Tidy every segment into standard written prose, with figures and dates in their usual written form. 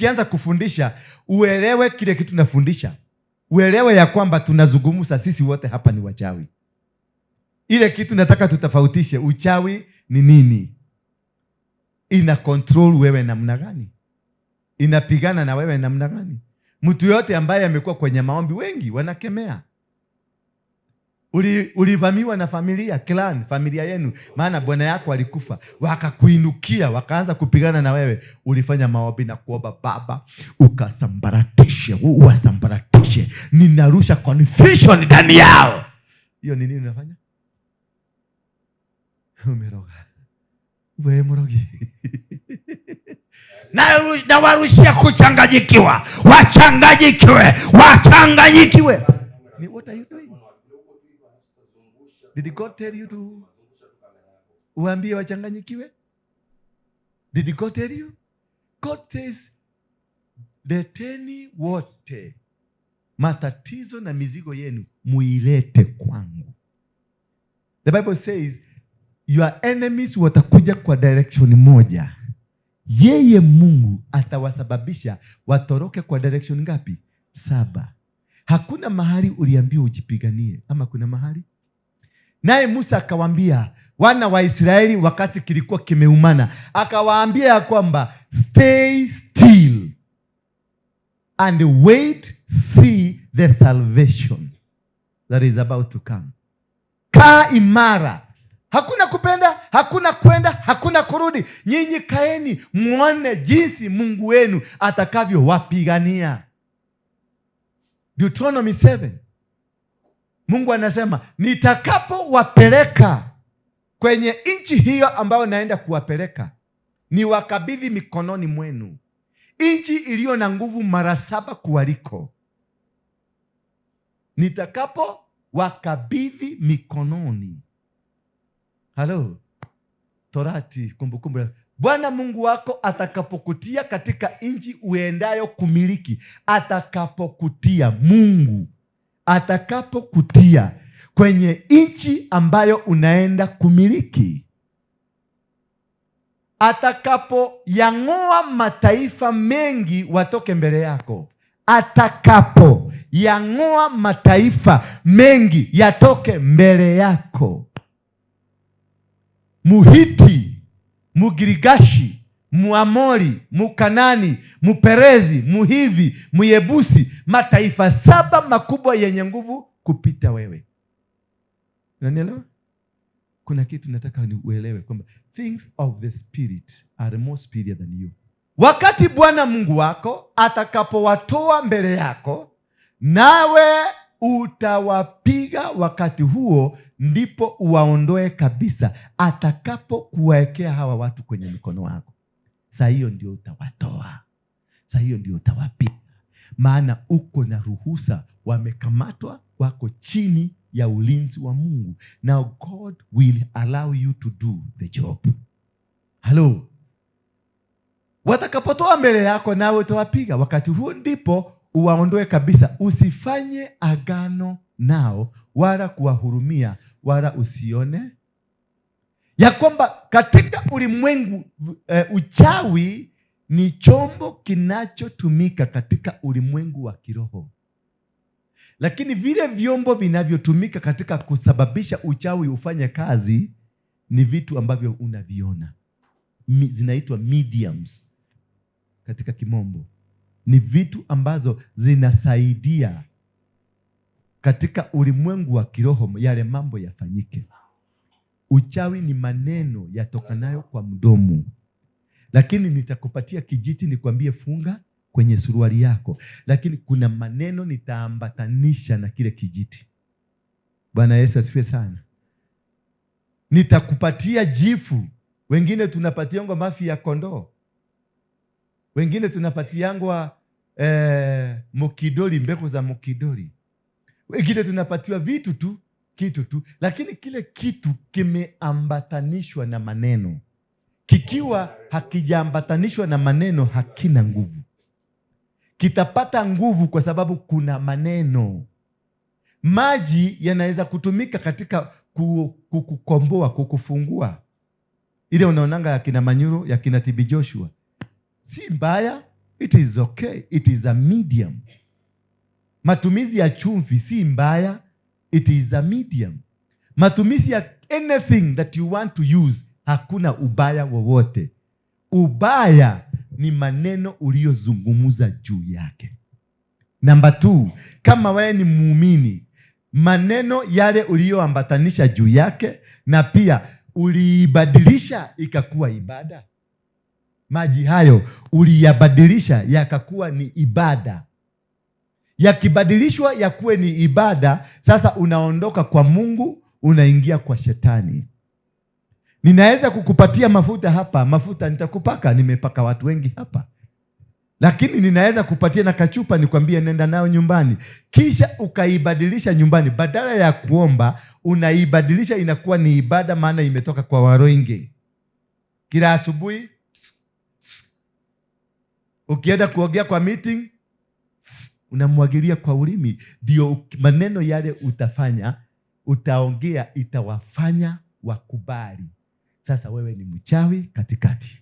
Nikianza kufundisha uelewe kile kitu nafundisha, uelewe ya kwamba tunazungumza sisi wote hapa ni wachawi. Ile kitu nataka tutofautishe, uchawi ni nini, ina control wewe namna gani, inapigana na wewe namna gani. Mtu yote ambaye amekuwa kwenye maombi, wengi wanakemea. Ulivamiwa na familia, clan, familia yenu, maana bwana yako alikufa, wakakuinukia, wakaanza kupigana na wewe. Ulifanya maombi na kuomba, Baba ukasambaratishe, uwasambaratishe, ninarusha confusion ndani yao. Hiyo ni nini unafanya? Umeroga wewe, mrogi. Na warushia kuchanganyikiwa, wachanganyikiwe, wachanganyikiwe. Ni what are you doing? Did God tell you to uambie wachanganyikiwe? Did God tell you? God says, leteni wote matatizo na mizigo yenu muilete kwangu. The Bible says your enemies watakuja kwa direction moja, yeye Mungu atawasababisha watoroke kwa direction ngapi? Saba. Hakuna mahali uliambiwa ujipiganie, ama kuna mahali? Naye Musa akawambia wana wa Israeli wakati kilikuwa kimeumana, akawaambia ya kwamba stay still and wait, see the salvation that is about to come. Kaa imara, hakuna kupenda, hakuna kwenda, hakuna kurudi. Nyinyi kaeni mwone jinsi Mungu wenu atakavyowapigania. Deuteronomy 7, Mungu anasema, nitakapowapeleka kwenye nchi hiyo ambayo naenda kuwapeleka, niwakabidhi mikononi mwenu, nchi iliyo na nguvu mara saba kuwaliko. Nitakapo wakabidhi mikononi. Halo, Torati, Kumbukumbu. Bwana Mungu wako atakapokutia katika nchi uendayo kumiliki, atakapokutia, Mungu atakapokutia kwenye nchi ambayo unaenda kumiliki, atakapoyang'oa mataifa mengi watoke mbele yako, atakapo yang'oa mataifa mengi yatoke mbele yako, Muhiti, Mugirigashi, Muamori, Mukanani, Muperezi, Muhivi, Muyebusi, mataifa saba makubwa yenye nguvu kupita wewe. Unanielewa? Kuna kitu nataka ni uelewe kwamba things of the spirit are more superior than you. Wakati Bwana Mungu wako atakapowatoa mbele yako, nawe utawapiga, wakati huo ndipo uwaondoe kabisa, atakapokuwaekea hawa watu kwenye mikono wako. Saa hiyo ndio utawatoa, saa hiyo ndio utawapiga, maana uko na ruhusa, wamekamatwa, wako chini ya ulinzi wa Mungu. Now God will allow you to do the job. Hello. Watakapotoa mbele yako, nawe utawapiga, wakati huo ndipo uwaondoe kabisa. Usifanye agano nao wala kuwahurumia wala usione ya kwamba katika ulimwengu uchawi ni chombo kinachotumika katika ulimwengu wa kiroho, lakini vile vyombo vinavyotumika katika kusababisha uchawi ufanye kazi ni vitu ambavyo unaviona, zinaitwa mediums katika kimombo. Ni vitu ambazo zinasaidia katika ulimwengu wa kiroho yale mambo yafanyike. Uchawi ni maneno yatokanayo kwa mdomo, lakini nitakupatia kijiti nikwambie funga kwenye suruali yako, lakini kuna maneno nitaambatanisha na kile kijiti. Bwana Yesu asifiwe sana. Nitakupatia jifu. Wengine tunapatiangwa mafi ya kondoo, wengine tunapatiangwa mukidoli, mbegu za mukidoli, wengine tunapatiwa vitu tu, kitu tu, lakini kile kitu kimeambatanishwa na maneno. Kikiwa hakijaambatanishwa na maneno, hakina nguvu. Kitapata nguvu kwa sababu kuna maneno. Maji yanaweza kutumika katika kukukomboa, kukufungua. Ile unaonanga ya kina Manyuru, ya kina TB Joshua si mbaya, It is okay, it is a medium. Matumizi ya chumvi si mbaya, it is a medium. Matumizi ya anything that you want to use, hakuna ubaya wowote. Ubaya ni maneno uliyozungumza juu yake. Namba 2, kama wewe ni muumini, maneno yale uliyoambatanisha juu yake na pia uliibadilisha ikakuwa ibada. Maji hayo uliyabadilisha yakakuwa ni ibada. Yakibadilishwa yakuwe ni ibada, sasa unaondoka kwa Mungu, unaingia kwa shetani. Ninaweza kukupatia mafuta hapa, mafuta nitakupaka, nimepaka watu wengi hapa. Lakini ninaweza kupatia na kachupa nikwambie nenda nayo nyumbani. Kisha ukaibadilisha nyumbani, badala ya kuomba unaibadilisha inakuwa ni ibada, maana imetoka kwa Waroinge. Kila asubuhi ukienda kuongea kwa meeting unamwagilia kwa ulimi, ndio maneno yale utafanya, utaongea itawafanya wakubali. Sasa wewe ni mchawi katikati.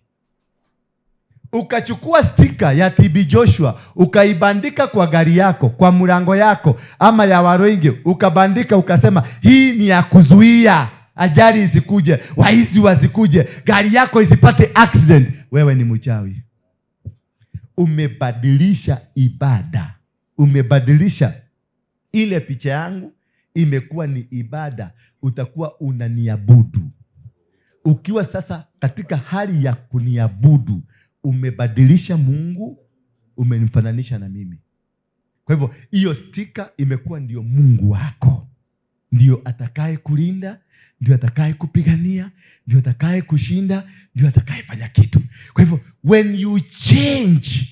Ukachukua stika ya TB Joshua ukaibandika kwa gari yako, kwa mlango yako ama ya Waroinge, ukabandika ukasema hii ni ya kuzuia ajali isikuje, waizi wasikuje, gari yako isipate accident. Wewe ni mchawi. Umebadilisha ibada. Umebadilisha ile picha yangu imekuwa ni ibada. Utakuwa unaniabudu. Ukiwa sasa katika hali ya kuniabudu, umebadilisha Mungu, umemfananisha na mimi. Kwa hivyo hiyo stika imekuwa ndio Mungu wako, ndio atakaye kulinda, ndio atakaye kupigania, ndio atakaye kushinda, ndio atakayefanya kitu. Kwa hivyo when you change,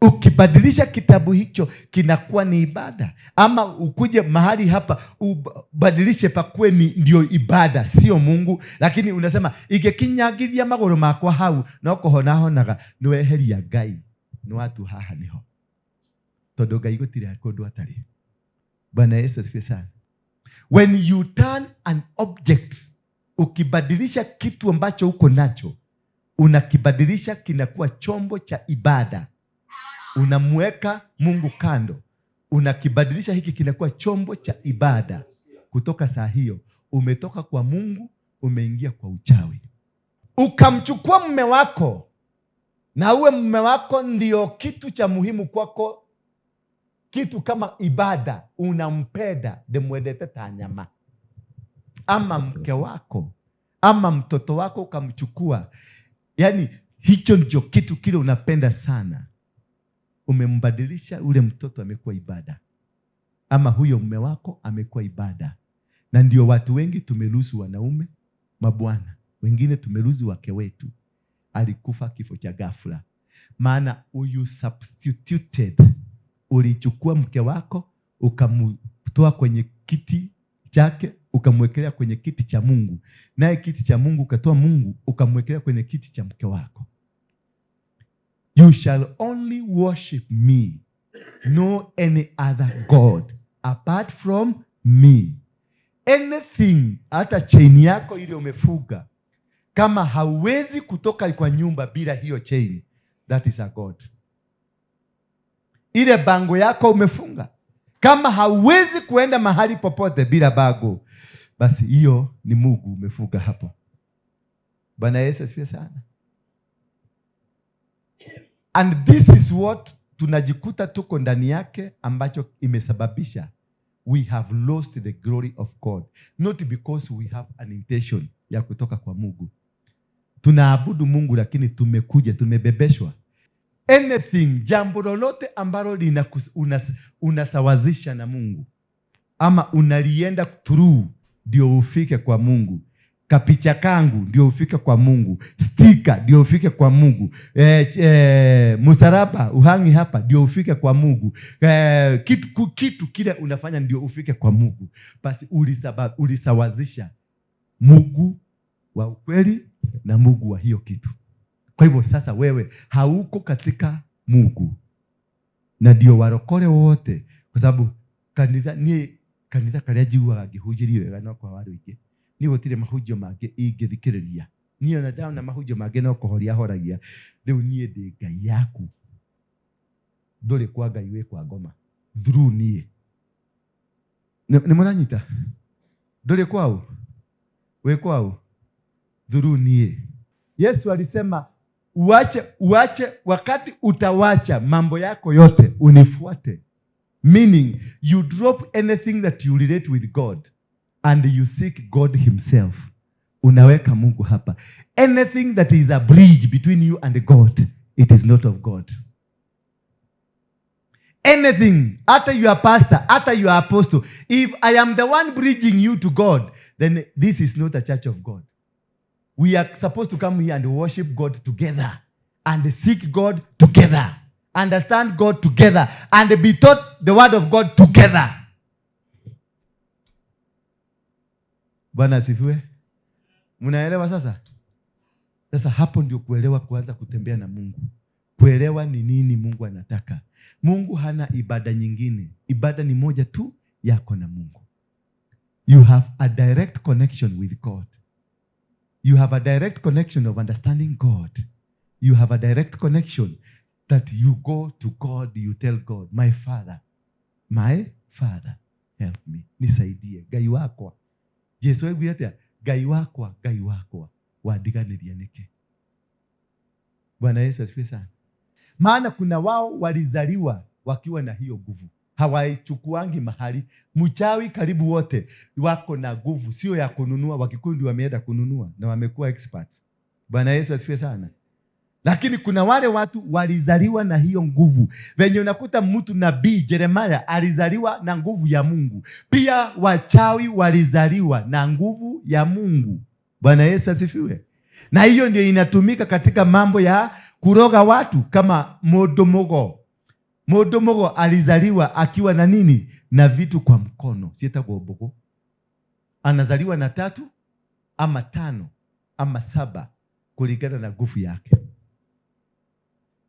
ukibadilisha kitabu hicho kinakuwa ni ibada. Ama ukuje mahali hapa ubadilishe pakuwe ni ndio ibada, sio Mungu. Lakini unasema igekinyagiria maguru makwa hau no kuhona honaga, niweheria Ngai ni watu haha niho, tondu Ngai gutire kundu atari. Bwana Yesu asifiwe sana. When you turn an object, ukibadilisha kitu ambacho uko nacho, unakibadilisha kinakuwa chombo cha ibada. Unamweka Mungu kando, unakibadilisha hiki kinakuwa chombo cha ibada. Kutoka saa hiyo umetoka kwa Mungu, umeingia kwa uchawi. Ukamchukua mume wako, na uwe mume wako ndio kitu cha muhimu kwako, kitu kama ibada, unampenda demwendete ta nyama. Ama mke wako ama mtoto wako ukamchukua, yani hicho ndio kitu kile unapenda sana. Umembadilisha ule mtoto amekuwa ibada, ama huyo mume wako amekuwa ibada. Na ndio watu wengi tumeruhusu wanaume, mabwana wengine tumeruhusu wake wetu. Alikufa kifo cha ghafla, maana you substituted, ulichukua mke wako ukamtoa kwenye kiti chake ukamwekelea kwenye kiti cha Mungu, naye kiti cha Mungu ukatoa Mungu ukamwekelea kwenye kiti cha mke wako. You shall only worship me, no any other God apart from me. Anything, hata chain yako ile umefuga, kama hauwezi kutoka kwa nyumba bila hiyo chain, that is a God. Ile bango yako umefunga, kama hauwezi kuenda mahali popote bila bango, basi hiyo ni Mungu umefuga hapo. Bwana Yesu asifiwe sana. And this is what tunajikuta tuko ndani yake, ambacho imesababisha we have lost the glory of God. Not because we have an intention ya kutoka kwa Mungu. Tunaabudu Mungu lakini tumekuja, tumebebeshwa. Anything, jambo lolote ambalo unasawazisha na Mungu ama unalienda through ndio ufike kwa Mungu. Kapicha kangu ndio ufike kwa Mungu, stika ndio ufike kwa Mungu, msalaba uhangi hapa ndio ufike kwa Mungu, kitu kile unafanya ndio ufike kwa Mungu. Basi ulisawazisha Mungu wa ukweli na Mungu wa hiyo kitu. Kwa hivyo sasa wewe hauko katika Mungu, na ndio warokore wote, kwa sababu kanitha ni kanitha karia njiguaga ngĩhunjĩrio wega no kwa Waruinge. Niĩ gũtirĩ mahunjio mangĩ ingĩthikĩrĩria. Niĩ ona ndona mahunjio mangĩ no kũhoria horagia. Rĩu niĩ ndĩ Ngai yaku. Ndũrĩ kwa Ngai, wĩ kwa ngoma through niĩ. Nĩ mũranyita? Ndũrĩ kwao, wĩ kwao through niĩ. Yesu alisema uache, wakati utawacha mambo yako yote unifuate. Meaning you drop anything that you relate with God and you seek God himself. Unaweka Mungu hapa. Anything that is a bridge between you and God, it is not of God. Anything, hata your pastor, hata your apostle, if I am the one bridging you to God, then this is not a church of God. We are supposed to come here and worship God together and seek God together, understand God together, and be taught the word of God together. Bwana asifiwe. Mnaelewa sasa? Sasa hapo ndio kuelewa, kuanza kutembea na Mungu. Kuelewa ni nini Mungu anataka. Mungu hana ibada nyingine. Ibada ni moja tu, yako na Mungu. You have a direct connection with God. You have a direct connection of understanding God. You have a direct connection that you go to God, you tell God, my Father, help me. Nisaidie. Ngai wakwa. Jesu aiguire atia? Ngai wakwa, Ngai wakwa, wandiganĩria nĩkĩ? Bwana Yesu asifiwe sana. Maana kuna wao walizaliwa wakiwa na hiyo nguvu. Hawaichukuangi mahali. Mchawi karibu wote wako na nguvu, sio ya kununua. Wakikundi wameenda kununua na wamekuwa experts. Bwana Yesu asifiwe sana. Lakini kuna wale watu walizaliwa na hiyo nguvu. Venye unakuta mtu nabii Jeremiah alizaliwa na nguvu ya Mungu. Pia wachawi walizaliwa na nguvu ya Mungu. Bwana Yesu asifiwe. Na hiyo ndio inatumika katika mambo ya kuroga watu kama Modomogo. Modomogo alizaliwa akiwa na nini? Na vitu kwa mkono. Sietagwo mbogo. Anazaliwa na 3 ama 5 ama 7 kulingana na nguvu yake.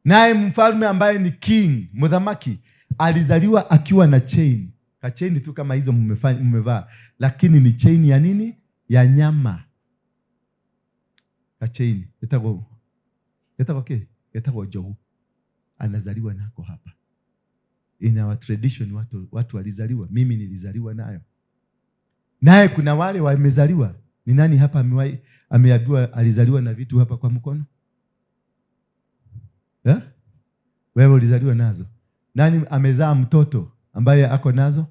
Naye mfalme ambaye ni king, muthamaki, alizaliwa akiwa na chain. Ka chain tu kama hizo mmevaa, lakini ni chain ya nini? Ya nyama. Ka chain etagwo ke? Etagwo njogu. Anazaliwa nako hapa. In our tradition watu walizaliwa, mimi nilizaliwa nayo. Naye kuna wale wamezaliwa. Ni nani hapa ameambiwa alizaliwa na vitu hapa kwa mkono? Eh? Wewe ulizaliwa nazo. Nani amezaa mtoto ambaye ako nazo?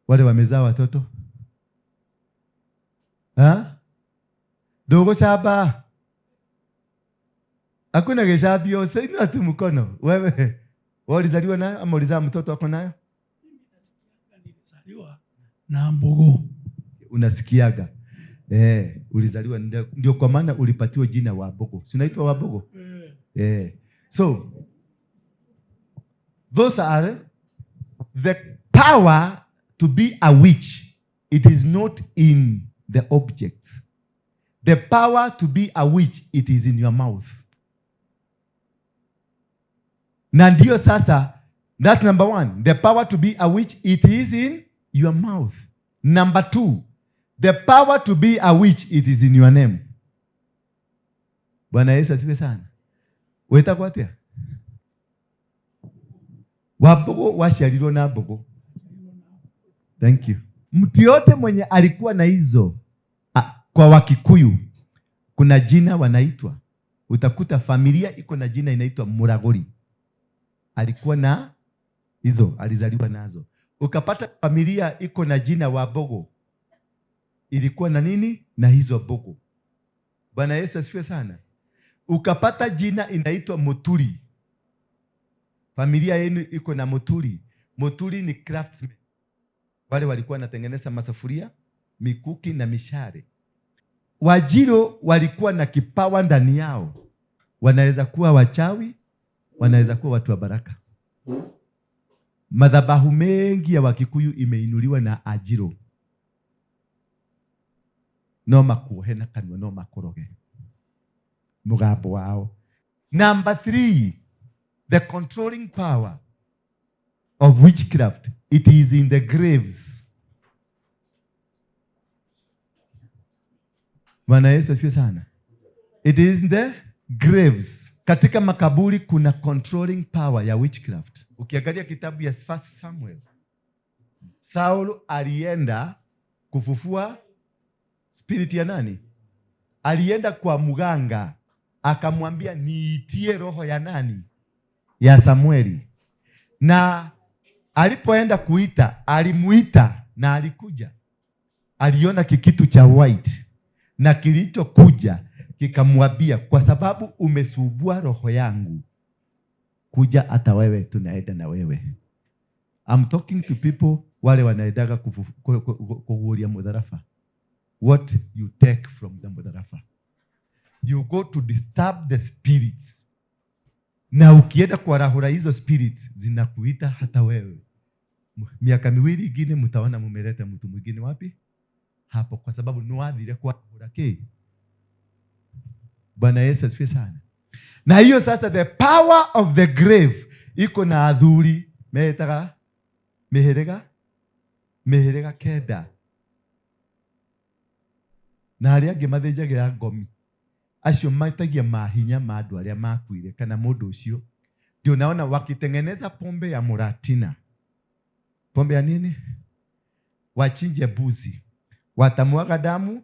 Wale wamezaa watoto? Ha? Dogo saba. Hakuna geshabio, sasa tu mkono. Wewe ulizaliwa nayo ama ulizaa mtoto ako nayo? Nilizaliwa na mbogo. Unasikiaga. Ulizaliwa ndio kwa maana ulipatiwa jina wa mbogo. Si unaitwa wa mbogo? So those are the power to be a witch. It is not in the objects. The power to be a witch, it is in your mouth. Na ndio sasa, that's number 1. The power to be a witch, it is in your mouth. Number 2, the power to be a witch, it is in your name. Bwana Yesu asifiwe sana. Wetagwo atia? Wambogo waciarirwo na mbogo. Thank you. Mtu yote mwenye alikuwa na hizo, kwa Wakikuyu kuna jina wanaitwa. Utakuta familia iko na jina inaitwa Muragori. Alikuwa na hizo, alizaliwa nazo. Ukapata familia iko na jina Wabogo. Ilikuwa na nini? Na hizo bogo. Bwana Yesu asifiwe sana. Ukapata jina inaitwa Muturi. Familia yenu iko na Muturi. Muturi ni craftsman. Wale walikuwa wanatengeneza masafuria, mikuki na mishale. Wajiro walikuwa na kipawa ndani yao. Wanaweza kuwa wachawi, wanaweza kuwa watu wa baraka. Madhabahu mengi ya Wakikuyu imeinuliwa na Ajiro. No makuohe na kanua, no makoroge mugambo wao. Number 3, the controlling power of witchcraft, it is in the graves. Bwana Yesu asifiwe sana. It is in the graves. Katika makaburi kuna controlling power ya witchcraft. Ukiangalia kitabu ya First Samuel, Saul alienda kufufua spirit ya nani? Alienda kwa mganga akamwambia niitie roho ya nani? Ya Samueli. Na alipoenda kuita, alimuita na alikuja. Aliona kikitu cha white na kilichokuja kikamwambia, kwa sababu umesubua roho yangu, kuja hata wewe, tunaenda na wewe. I'm talking to people wale wanaendaga kuguria mutharafa. What you take from the mutharafa, you go to disturb the spirits, na ukienda kuarahura hizo spirits zinakuita hata wewe. Miaka miwili ingine mtaona mumeleta mtu mwingine wapi hapo, kwa sababu nwathire kuarahura ki. Bwana Yesu asifiwe sana. Na hiyo sasa the power of the grave iko na athuri metaga mihiriga mihiriga kenda, na aria angĩ mathĩnjagĩra ngomi, acio matagia mahinya ma andũ arĩa makuire kana mũndũ ũcio. Ndio naona wakitengeneza pombe ya muratina, pombe ya nini, wachinje mbuzi, watamwaga damu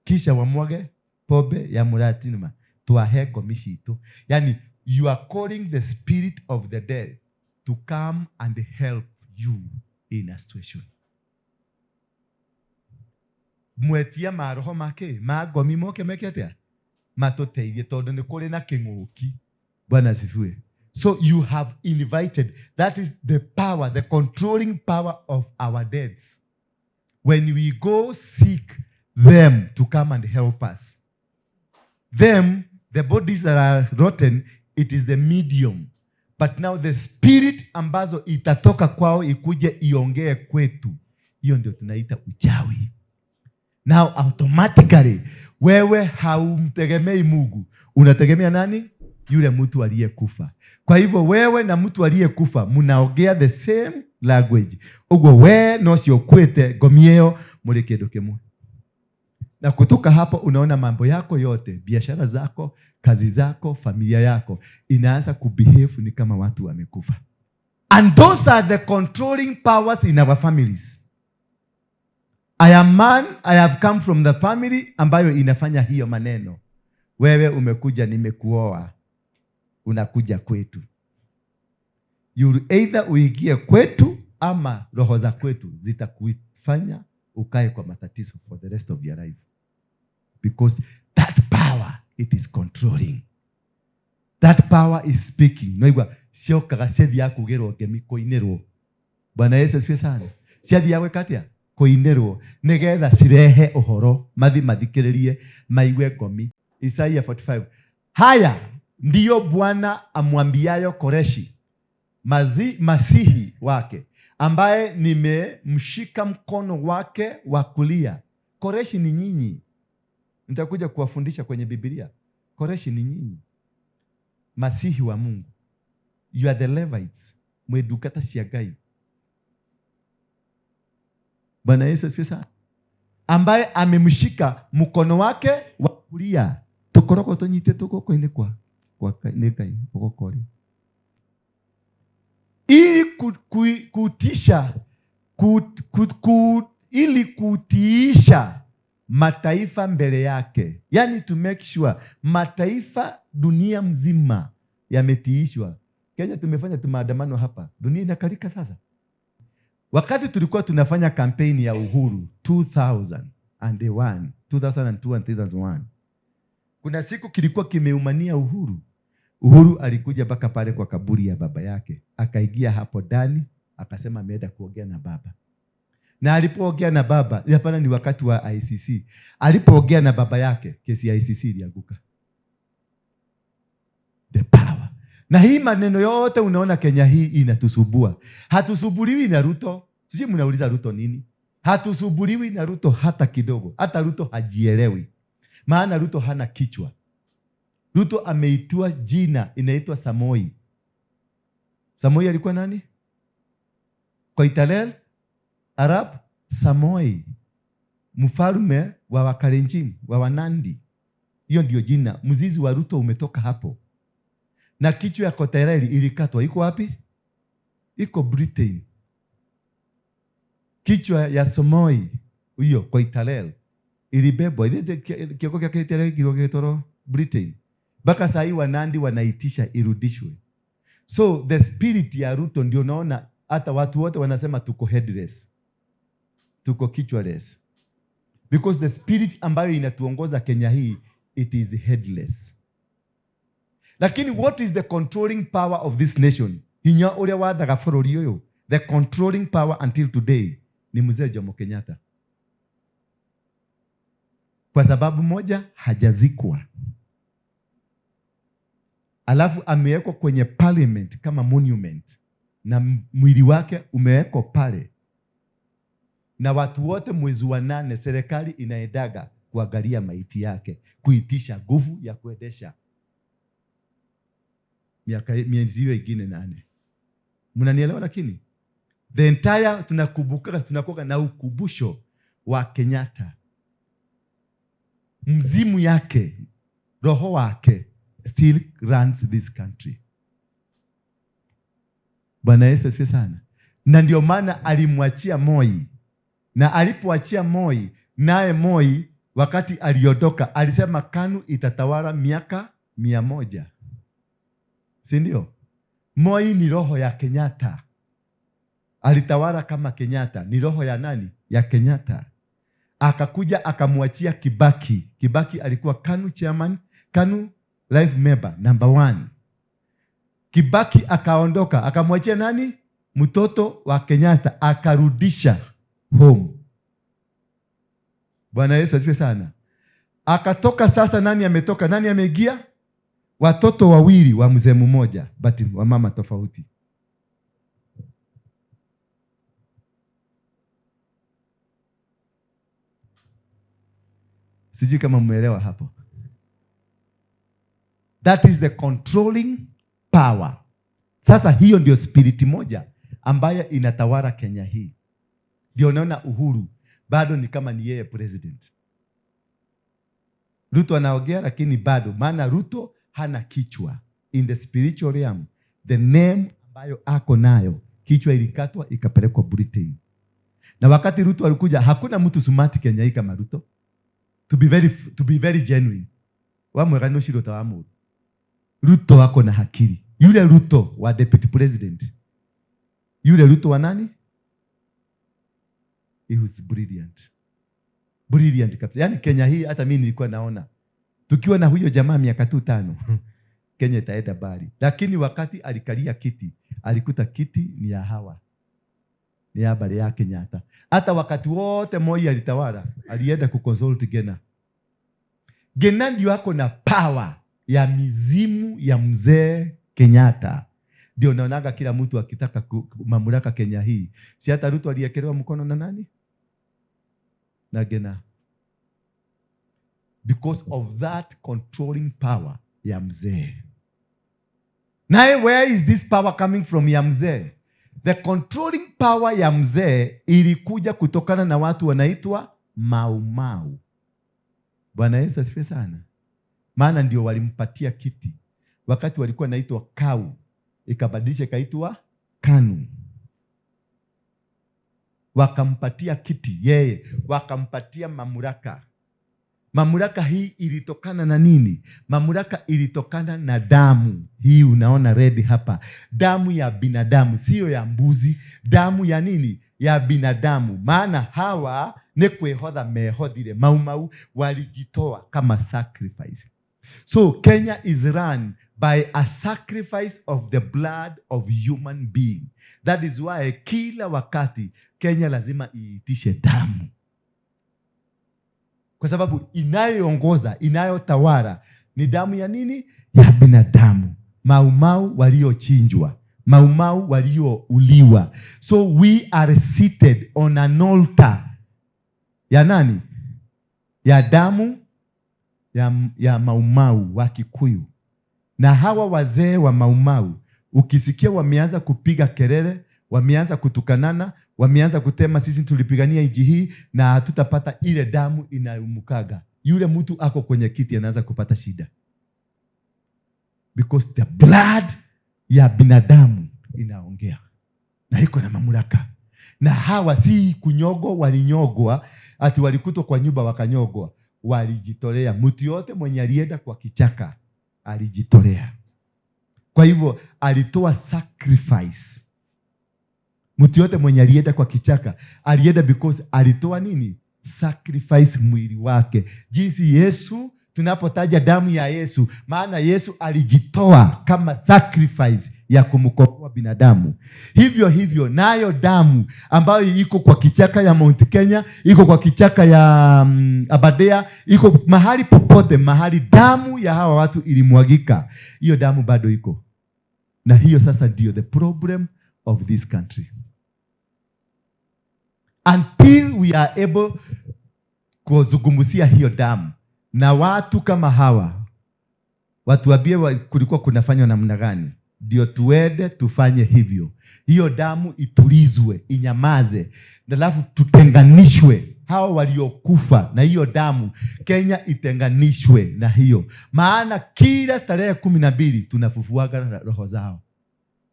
kisha wamwage pombe ya muratina, twahe ngomi citũ. Yani you are calling the spirit of the dead to come and help you in a situation. Mwetia maroho make ma ngomi moke meke atia matũteithie, tondũ nĩ kũrĩ na kĩng'ũki. Bwana asifiwe. So you have invited, that is the power, the controlling power of our deads. When we go seek them to come and help us, them, the bodies that are rotten, it is the medium. But now the spirit ambazo itatoka kwao ikuje iongee kwetu, hiyo ndio tunaita uchawi. Now automatically wewe haumtegemei Mungu, unategemea nani? Yule mtu aliyekufa. Kwa hivyo wewe na mtu aliyekufa mnaongea the same language. Uguo we no cio kwite ngomi ĩyo mũrĩ kĩndũ kĩmwe. Na kutoka hapo unaona mambo yako yote, biashara zako, kazi zako, familia yako inaanza kubehave ni kama watu wamekufa. And those are the controlling powers in our families. I am man, I have come from the family ambayo inafanya hiyo maneno. Wewe umekuja, nimekuoa, unakuja kwetu. You either uingie kwetu ama roho za kwetu zitakufanya ukae kwa matatizo for the rest of your life. Because that power, it is controlling. That power is speaking. Noigua ciokaga ciathiaga kugĩrwo ngemi kũinĩrwo. Bwana Yesu asifiwe sana. Ciathiaga gwĩka atĩa? Kũinĩrwo nĩgetha cirehe ũhoro, mathi mathikĩrĩrie, maigue ngomi. Isaia 45. Haya ndiyo Bwana amwambiayo Koreshi masihi wake, ambaye nimemshika mkono wake wa kulia. Koreshi ni nyinyi. Nitakuja kuwafundisha kwenye Biblia. Koreshi ni nyinyi, masihi wa Mungu. You are the Levites, mwĩ ndungata cia Ngai. Bwana Yesu asifiwe sana. Ambaye amemshika mkono wake wa kulia. Tukoragwo tũnyitĩtwo guoko-inĩ kwa nĩ Ngai guoko ũrĩa, ili kutisha ili kutiisha mataifa mbele yake, yani to make sure mataifa dunia mzima yametiishwa. Kenya tumefanya tumaandamano hapa, dunia inakalika sasa. Wakati tulikuwa tunafanya kampeni ya uhuru 2001, 2002 and 2001, kuna siku kilikuwa kimeumania Uhuru. Uhuru alikuja mpaka pale kwa kaburi ya baba yake, akaingia hapo ndani, akasema ameenda kuongea na baba. Na alipoongea na baba, hapana, ni wakati wa ICC. Alipoongea na baba yake, kesi ya ICC ilianguka. The power. Na hii maneno yote unaona Kenya hii inatusubua. Hatusubuliwi na Ruto. Sijui mnauliza Ruto nini? Hatusubuliwi na Ruto hata kidogo. Hata Ruto hajielewi. Maana Ruto hana kichwa. Ruto ameitua jina inaitwa Samoi. Samoi alikuwa nani? Koitalel Arab Samoi, mfalme wa Wakalenjin wa Wanandi. Hiyo ndio jina. Mzizi wa Ruto umetoka hapo. Na kichwa ya Koitalel ilikatwa, iko wapi? Iko Britain. Kichwa ya Somoi huyo Koitalel ilibebwa, kioko kia Koitalel kilikuwa Britain. Mpaka saa hii Wanandi wanaitisha irudishwe. So the spirit ya Ruto ndio naona hata watu wote wanasema tuko headless, tuko kichwaless, because the spirit ambayo inatuongoza Kenya hii, it is headless. Lakini what is the controlling power of this nation? Hinya uria wathaga bũrũri ũyũ, the controlling power until today ni Mzee Jomo Kenyatta. Kwa sababu moja, hajazikwa, alafu amewekwa kwenye parliament kama monument, na mwili wake umewekwa pale, na watu wote mwezi wa 8 serikali inaendaga kuangalia maiti yake, kuitisha nguvu ya kuendesha miaka miezi hiyo ingine 8. Mnanielewa? Lakini the entire tunakumbuka, tunakuwa na ukumbusho wa Kenyatta, mzimu yake, roho wake still runs this country. Bwana Yesu asifiwe sana. Na ndio maana alimwachia Moi, na alipoachia Moi, naye Moi wakati aliondoka alisema KANU itatawala miaka 100. Si ndio? Moi ni roho ya Kenyatta. Alitawala kama Kenyatta. Ni roho ya nani? Ya Kenyatta. Akakuja akamwachia Kibaki. Kibaki alikuwa KANU chairman, KANU life member number 1. Kibaki akaondoka, akamwachia nani? Mtoto wa Kenyatta, akarudisha home. Bwana Yesu asifiwe sana. Akatoka sasa, nani ametoka? Nani ameingia? Watoto wawili wa mzee mmoja, but wa mama tofauti. Sijui kama mmeelewa hapo. That is the controlling power. Sasa hiyo ndio spirit moja ambayo inatawala Kenya hii. Ndio naona Uhuru bado ni kama ni yeye president. Ruto anaongea lakini bado, maana Ruto hana kichwa. In the spiritual realm, the name ambayo ako nayo, kichwa ilikatwa ikapelekwa Britain. Na wakati Ruto alikuja, hakuna mtu smart Kenya hii kama Ruto. To be very genuine. Wamwega no shiro tawamu. Ruto ako na hakili. Yule Ruto wa deputy president. Yule Ruto wa nani? He was brilliant. Brilliant kabisa. Yaani Kenya hii hata mimi nilikuwa naona tukiwa na huyo jamaa miaka tu 5 Kenya itaenda mbali. Lakini wakati alikalia kiti, alikuta kiti ni ya hawa. Ni ya habari ya Kenyatta. Hata wakati wote Moi alitawala, alienda kuconsult Gena. Gena ndio ako na power ya mizimu ya mzee Kenyatta. Ndio naonaga kila mtu akitaka mamlaka Kenya hii. Si hata Ruto aliekelewa mkono na nani? Na Gena. Because of that controlling power ya mzee. Now where is this power coming from ya mzee? The controlling power ya mzee ilikuja kutokana na watu wanaitwa Mau Mau. Bwana Yesu asifiwe sana. Maana ndio walimpatia kiti. Wakati walikuwa naitwa Kau, ikabadilisha ikaitwa KANU. Wakampatia kiti yeye, wakampatia mamlaka. Mamlaka hii ilitokana na nini? Mamlaka ilitokana na damu. Hii unaona red hapa. Damu ya binadamu, sio ya mbuzi. Damu ya nini? Ya binadamu. Maana hawa ni kwĩhotha mehothire. Mau Mau walijitoa kama sacrifice. So Kenya is run by a sacrifice of the blood of human being. That is why kila wakati Kenya lazima iitishe damu. Kwa sababu inayoongoza, inayotawala ni damu ya nini? Ya binadamu. Mau Mau waliochinjwa, Mau Mau waliouliwa. So we are seated on an altar ya nani? Ya damu ya Mau Mau wa Kikuyu. Na hawa wazee wa Mau Mau, ukisikia wameanza kupiga kelele, wameanza kutukanana, wameanza kutema sisi tulipigania nchi hii na hatutapata ile damu inayumukaga, yule mtu ako kwenye kiti anaanza kupata shida. Because the blood ya binadamu inaongea na iko na mamlaka. Na hawa si kunyogwa, walinyogwa ati walikutwa kwa nyumba wakanyogwa, walijitolea. Mtu yote mwenye alienda kwa kichaka alijitolea. Kwa hivyo alitoa sacrifice. Mtu yote mwenye alienda kwa kichaka alienda because alitoa nini? Sacrifice mwili wake. Jinsi Yesu, tunapotaja damu ya Yesu, maana Yesu alijitoa kama sacrifice ya kumkomboa binadamu. Hivyo hivyo nayo damu ambayo iko kwa kichaka ya Mount Kenya, iko kwa kichaka ya Aberdare, iko mahali popote, mahali damu ya hawa watu ilimwagika, hiyo damu bado iko. Na hiyo sasa ndio the problem of this country. Until we are able kuzungumzia hiyo damu na watu kama hawa watuambie kulikuwa kunafanywa namna gani, ndio tuende tufanye hivyo. Hiyo damu itulizwe, inyamaze, alafu tutenganishwe hao waliokufa na hiyo damu. Kenya itenganishwe na hiyo, maana kila tarehe 12 tunafufuaga roho zao,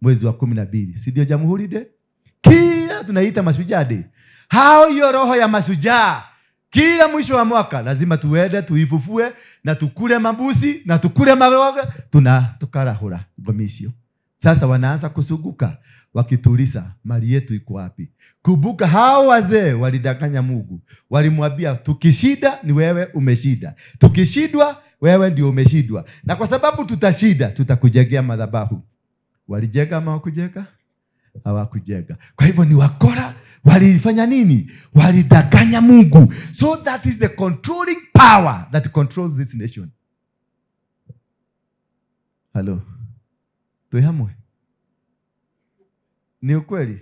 mwezi wa 12, si ndio Jamhuri Day? Kila tunaita Mashujaa Day. Hao hiyo roho ya mashujaa kila mwisho wa mwaka lazima tuende tuifufue na tukule mambuzi na tukule maroga, tuna tukarahura ngomi icio. Sasa wanaanza kusuguka wakituliza mali yetu iko wapi? Kumbuka hao wazee walidanganya Mungu, walimwambia tukishinda ni wewe umeshinda, tukishindwa wewe ndio umeshindwa, na kwa sababu tutashinda tutakujengea madhabahu. Walijenga ama hawakujenga? Hawakujenga. Kwa hivyo ni wakora. Walifanya nini? Walidanganya Mungu. So that is the controlling power that controls this nation. Hello, twĩ hamwe? Ni ukweli.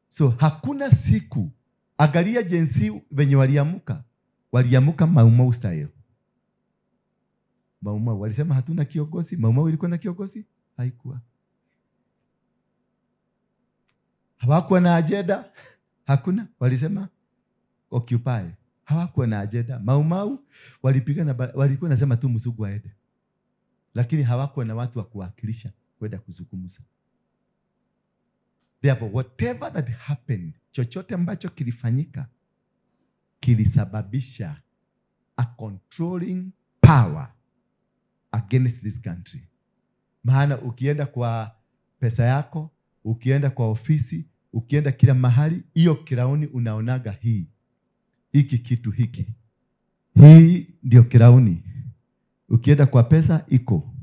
So hakuna siku, angalia jinsi venye waliamuka. Waliamuka Maumau style. Maumau walisema hatuna kiongozi. Maumau ilikuwa na kiongozi? Haikuwa. Hawakuwa na agenda? Hakuna. Walisema occupy. Hawakuwa na agenda. Maumau walipigana, walikuwa nasema tu mzungu aende, lakini hawakuwa na watu wa kuwakilisha kwenda kuzungumza. Therefore, whatever that happened, chochote ambacho kilifanyika kilisababisha a controlling power against this country. Maana ukienda kwa pesa yako, ukienda kwa ofisi, ukienda kila mahali, hiyo crown unaonaga hii hiki kitu hiki, hii ndio crown. Ukienda kwa pesa iko,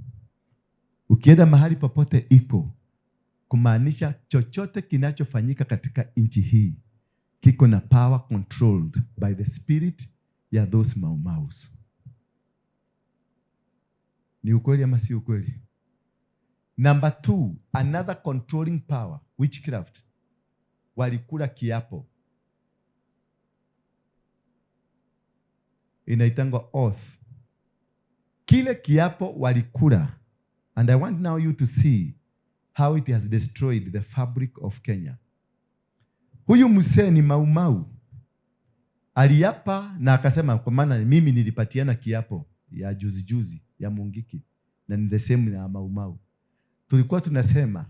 ukienda mahali popote iko, kumaanisha chochote kinachofanyika katika nchi hii kiko na power controlled by the spirit ya those Maumaus. Ni ukweli ama si ukweli? Number 2, another controlling power, witchcraft. Walikula kiapo, inaitangwa oath. Kile kiapo walikula, and I want now you to see how it has destroyed the fabric of Kenya. Huyu mzee ni Maumau, aliapa na akasema, kwa maana mimi nilipatiana kiapo ya juzi juzi ya Mungiki na ni the same na Maumau. Tulikuwa tunasema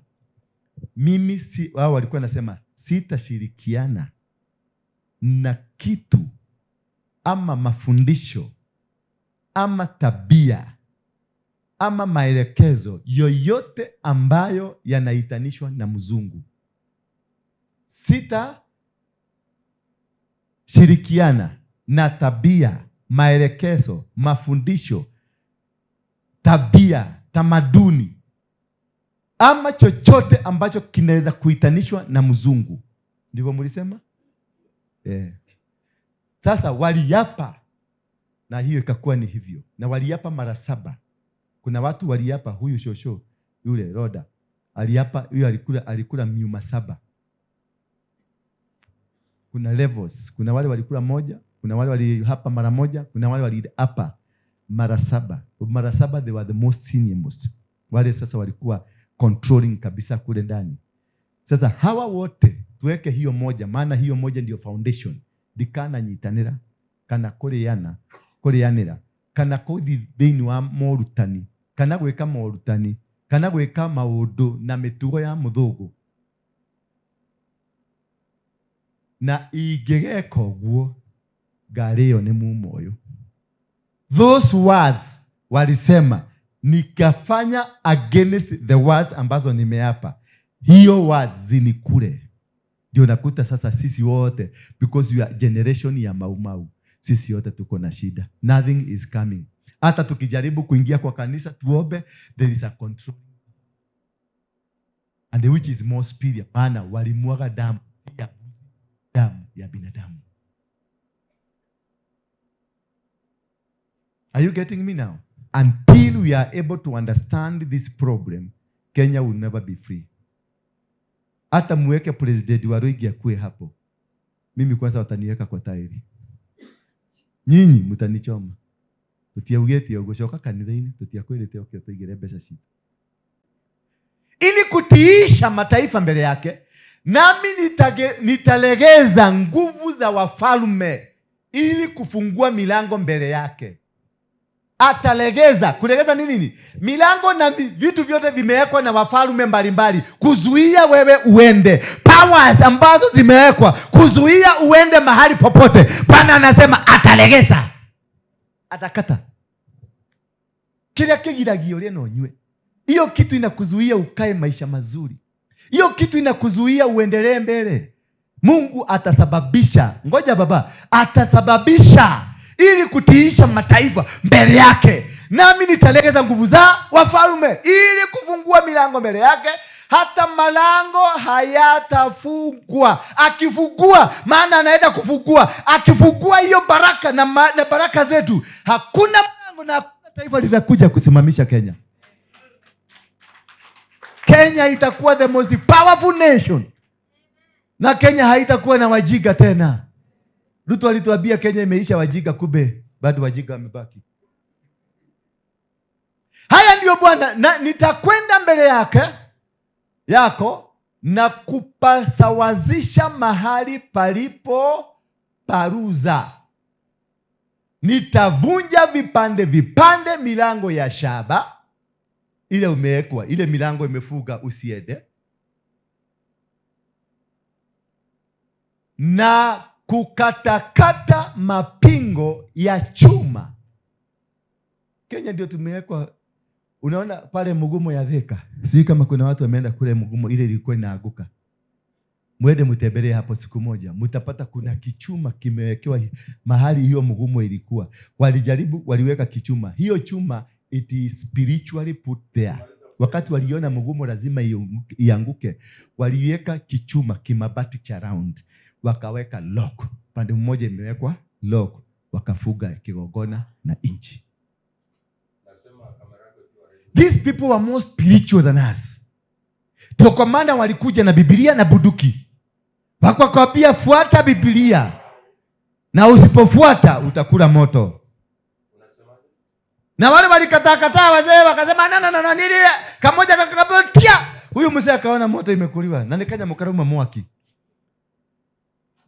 mimi si, wao walikuwa nasema sitashirikiana na kitu ama mafundisho ama tabia ama maelekezo yoyote ambayo yanaitanishwa na mzungu. Sitashirikiana na tabia, maelekezo, mafundisho, tabia, tamaduni ama chochote ambacho kinaweza kuitanishwa na mzungu. Ndivyo mlisema? Yeah. Sasa waliapa na hiyo ikakuwa ni hivyo. Na waliapa mara 7. Kuna watu waliapa, huyu shosho yule Roda aliapa, huyu alikula miuma 7. Kuna levels, kuna wale walikula 1, kuna wale waliapa mara 1, kuna wale waliapa mara 7. Mara 7 they were the most senior most. Wale sasa walikuwa controlling kabisa kule ndani. Sasa hawa wote tuweke hiyo moja, maana hiyo moja ndio foundation. Dikana nyitanira kana kuriana kurianira kana kuthi thiini wa morutani kana gwĩka morutani kana gwĩka maũndũ na mĩtugo ya mũthũngũ. Na ingĩgeka ũguo ngarĩo nĩ mumo ũyũ. Those words walisema nikafanya against the words ambazo nimeapa, hiyo words zinikule. Ndio nakuta sasa sisi wote, because we are generation ya Mau Mau, sisi wote tuko na shida. Nothing is coming. Hata tukijaribu kuingia kwa kanisa tuombe, there is a control, and which is more superior. Maana walimwaga damu, si ya mbuzi, damu ya binadamu. Are you getting me now? Until we are able to understand this problem, Kenya will never be free. Hata muweke president wa Ruigi akue hapo, mimi kwanza wataniweka kwa tairi, nyinyi mtanichoma. Tutiaugete ugucoka kanitha-ini, tutiakwirite uke tuigire mbeca citu. Ili kutiisha mataifa mbele yake, nami nitalegeza nguvu za wafalme ili kufungua milango mbele yake. Atalegeza. Kulegeza ni nini? Milango na vitu vyote vimewekwa na wafalme mbalimbali kuzuia wewe uende. Powers ambazo zimewekwa kuzuia uende mahali popote. Bwana anasema atalegeza. Atakata. Kila kigiragio ule no nywe. Hiyo kitu inakuzuia ukae maisha mazuri. Hiyo kitu inakuzuia uendelee mbele. Mungu atasababisha. Ngoja baba, atasababisha ili kutiisha mataifa mbele yake. Nami nitalegeza nguvu za wafalme ili kufungua milango mbele yake, hata malango hayatafungwa. Akifungua, maana anaenda kufungua. Akifungua hiyo baraka na baraka zetu, hakuna mlango na hakuna taifa litakuja kusimamisha Kenya. Kenya itakuwa the most powerful nation. Na Kenya haitakuwa na wajiga tena. Ruto alituambia Kenya imeisha wajiga, kumbe bado wajiga wamebaki. Haya ndio Bwana, na nitakwenda mbele yake yako na kupasawazisha mahali palipo paruza. Nitavunja vipande vipande milango ya shaba ile umewekwa, ile milango imefuga usiende, na kukatakata mapingo ya chuma. Kenya ndio tumewekwa. Unaona pale Mugumo ya Thika, sijui kama kuna watu wameenda kule Mugumo, ile ilikuwa inaanguka. Mwende mtembelee hapo siku moja, mtapata kuna kichuma kimewekewa mahali hiyo Mugumo ilikuwa. Walijaribu, waliweka kichuma. Hiyo chuma it is spiritually put there. Wakati waliona Mugumo lazima ianguke, waliweka kichuma kimabati cha round, wakaweka lock. Pande mmoja imewekwa lock, wakafuga kigogona na inchi. These people were more spiritual than us. Ndio kwa maana walikuja na Biblia na bunduki. Wakakwambia fuata Biblia, na usipofuata utakula moto. Na wale walikataa kataa, wazee wakasema na na na nini, kamoja kakabotia. Huyu mzee akaona moto imekuliwa na nikaja mkaruma mwaki.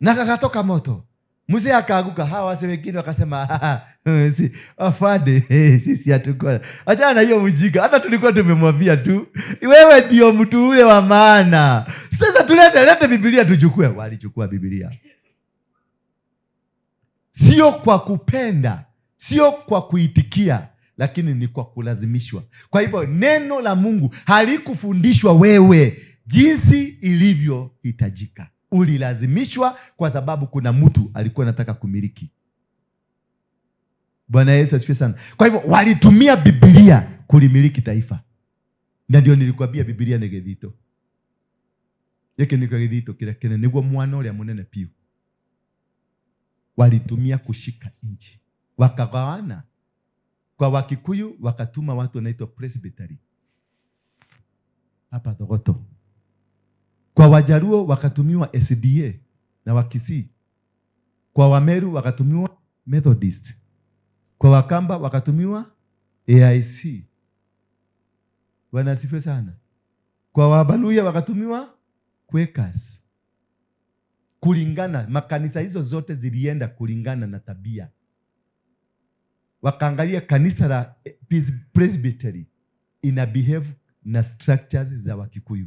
Na kakatoka moto. Mzee akaaguka. Hawa wazee wengine wakasema si afande, sisi hatuko. Achana na hiyo mjinga. Hata tulikuwa tumemwambia tu, wewe ndio mtu ule wa maana. Sasa tulete lete Biblia tuchukue. Walichukua Biblia. Sio kwa kupenda, sio kwa kuitikia, lakini ni kwa kulazimishwa. Kwa hivyo neno la Mungu halikufundishwa wewe jinsi ilivyohitajika. Ulilazimishwa kwa sababu kuna mtu alikuwa anataka kumiliki. Bwana Yesu asifiwe sana. Kwa hivyo walitumia Biblia kulimiliki taifa. Na ndio nilikwambia Biblia ni githito. Yeke ni githito kile kile niguo mwana uria munene piu. Walitumia kushika nchi. Wakagawana. Kwa Wakikuyu wakatuma watu wanaitwa presbytery hapa Thogoto. Kwa Wajaruo wakatumiwa SDA na Wakisii. Kwa Wameru wakatumiwa Methodist. Kwa Wakamba wakatumiwa AIC. Bwana asifiwe sana. Kwa Wabaluya wakatumiwa Quakers. Kulingana, makanisa hizo zote zilienda kulingana na tabia. Wakaangalia kanisa la Presbytery ina behave na structures za Wakikuyu.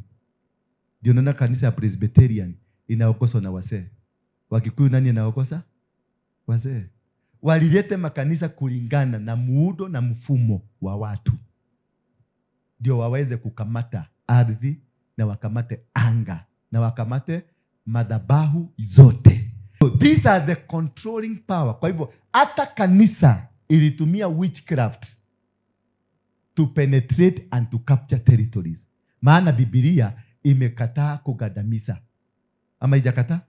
Ndio naona kanisa ya Presbyterian inaokoswa na wasee. Wakikuyu nani anaokosa? Wazee. Walilete makanisa kulingana na muundo na mfumo wa watu, ndio waweze kukamata ardhi na wakamate anga na wakamate madhabahu zote. So these are the controlling power. Kwa hivyo hata kanisa ilitumia witchcraft to penetrate and to capture territories. Maana Biblia imekataa kugandamiza. Ama haijakataa?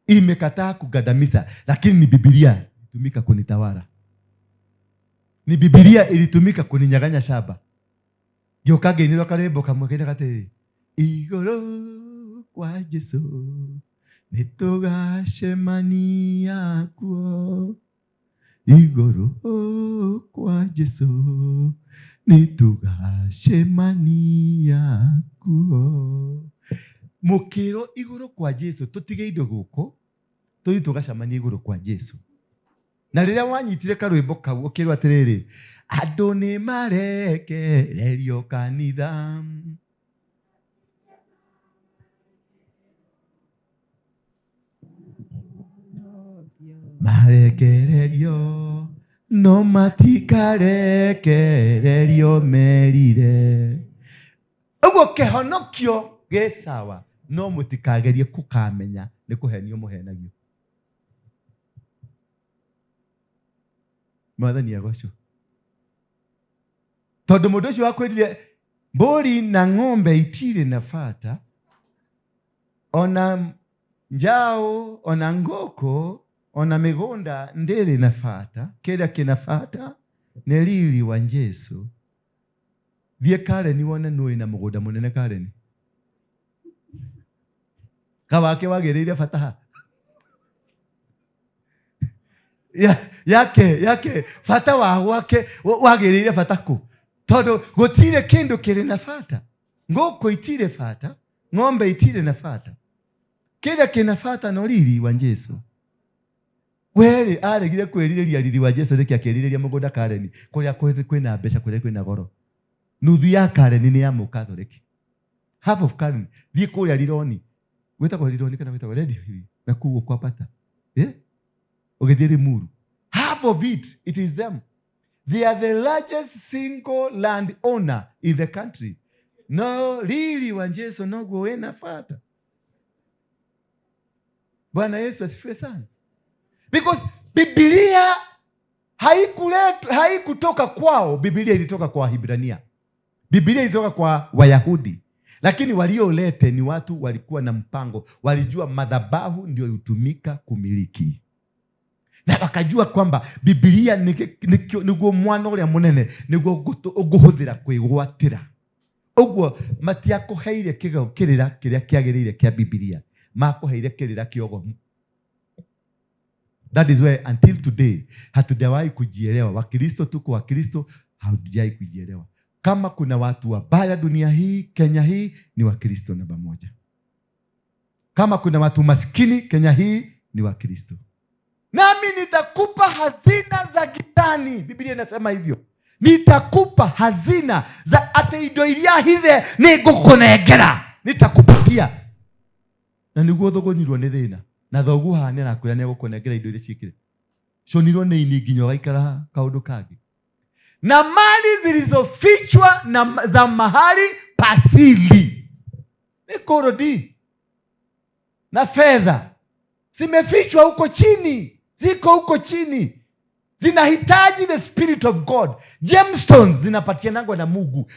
Imekataa kugandamiza, lakini ni Biblia ilitumika kunitawala. Ni Biblia ilitumika kuninyaganya shamba. Ngĩũka ngĩinĩrwo karwĩmbo kamwe kainaga atĩrĩrĩ, igũrũ kwa Jesũ nĩtũgacemania kuo, igũrũ kwa Jesũ nĩtũgacemania kuo. Mũkĩrwo igũrũ kwa Jesũ, tũtige indo gũkũ, tũthiĩ tũgacemania igũrũ kwa Jesũ. Na rĩrĩa wanyitire karwĩmbo kau ũkĩrwo atĩrĩrĩ, andũ nĩ marekererio kanitha, marekererio no matikarekererio merire. Ũguo kĩhonokio gĩ sawa, no mũtikagerie kũkamenya nĩ kũhenio mũhenagio. Mwathani agocwo. Tondũ mũndũ ũcio wakwĩrire mbũri na ng'ombe itirĩ na bata, ona njaũ, ona ngũkũ, ona mĩgũnda ndĩrĩ na bata, kĩrĩa kĩna bata nĩ riri wa Jesũ. Thiĩ Kareni wone nũ wĩna mũgũnda mũnene Kareni. Kawake wagĩrĩire bata ha? Yake, yake, bata wa gwake wagĩrĩire bata kũ? Tondũ gũtirĩ kĩndũ kĩrĩ na bata. Ngũkũ itirĩ bata, ng'ombe itirĩ na bata. Kĩrĩa kĩna bata no riri wa Jesũ. Werĩ aregire kwĩrirĩria riri wa Jesũ nĩkĩ akĩrirĩria mũgũnda Kareni kũrĩa kwĩna mbeca, kũrĩa kwĩna goro. Nuthu ya Kareni nĩ ya Mũkathoreki. Half of Kareni. Thiĩ kũrĩa Rironi. Gwĩtagwo Rironi kana gwĩtagwo Red Hill? Na kũu kwa bata. Ũgĩthiĩ Limuru. Half of it, it is them. They are the largest single land owner in the country. No riri wa Jesu noguo wĩna bata. Bwana Yesu asifiwe sana. Because Biblia haikutoka kwao, Biblia ilitoka kwa Wahibrania. Biblia ilitoka kwa Wayahudi. Lakini waliolete ni watu walikuwa na mpango, walijua madhabahu ndio hutumika kumiliki. Na wakajua kwamba Biblia niguo mwana ũrĩa mũnene niguo ũngũhũthĩra kwĩgwatĩra. Ũguo matiakũheire kĩrĩra kĩrĩa kĩagĩrĩire kĩa Biblia, makũheire kĩrĩra kĩogomu. That is why until today hatujawahi kujielewa. Wakristo tuko Wakristo, hatujawahi kujielewa. Kama kuna watu wabaya dunia hii, Kenya hii, ni Wakristo namba moja. Kama kuna watu maskini Kenya hii, ni Wakristo. Nami nitakupa hazina za gizani. Biblia inasema hivyo. Nitakupa hazina za ate indo iria hithe nĩngũkũnengera. Nitakupatia. Na nĩguo thũgũnyirwo nĩ thĩna. Na thoguo haha nĩarakwĩra nĩegũkũnengera indo iria ciĩkire. Cũnirwo nĩ ini nginya ũgaikara kaũndũ kangĩ. Na mali zilizofichwa na za mahali pasili. Ni korodi na fedha zimefichwa huko chini, ziko huko chini, zinahitaji the spirit of God. Gemstones zinapatianangwa na Mungu.